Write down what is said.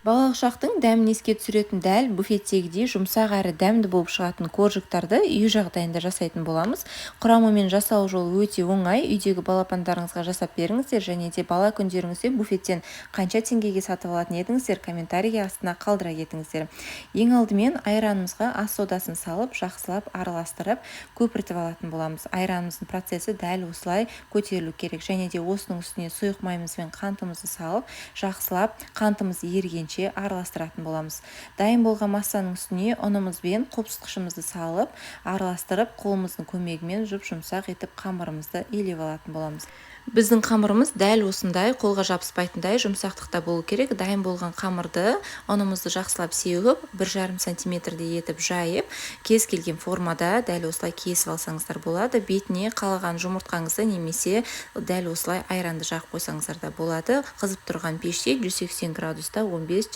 Балалық шақтың дәмін еске түсіретін, дәл буфеттегідей жұмсақ әрі дәмді болып шығатын коржиктарды үй жағдайында жасайтын боламыз. Құрамы мен жасау жолы өте оңай. Үйдегі балапандарыңызға жасап беріңіздер және де бала күндеріңізде буфеттен қанша теңгеге сатып алатын едіңіздер, комментарийге астына қалдыра кетіңіздер. Ең алдымен айранымызға ас содасын салып, жақсылап араластырып, көпіртіп алатын боламыз. Айранымыздың процесі дәл осылай көтерілу керек. Және де осының үстіне сұйық майымыз бен қантымызды салып, жақсылап қантымыз ерігенше араластыратын боламыз. Дайын болған массаның үстіне ұнымыз бен қопсытқышымызды салып, араластырып, қолымыздың көмегімен жұп-жұмсақ етіп қамырымызды илеп алатын боламыз. Біздің қамырымыз дәл осындай қолға жабыспайтындай жұмсақтықта болу керек. Дайын болған қамырды, ұнымызды жақсылап сеуіп, 1,5 сантиметрдей етіп жайып, кез келген формада дәл осылай кесіп алсаңыздар болады. Бетіне қалаған жұмыртқаңызды немесе дәл осылай айранды жағып қойсаңыздар да болады. Қызып тұрған пеште 180 градуста 15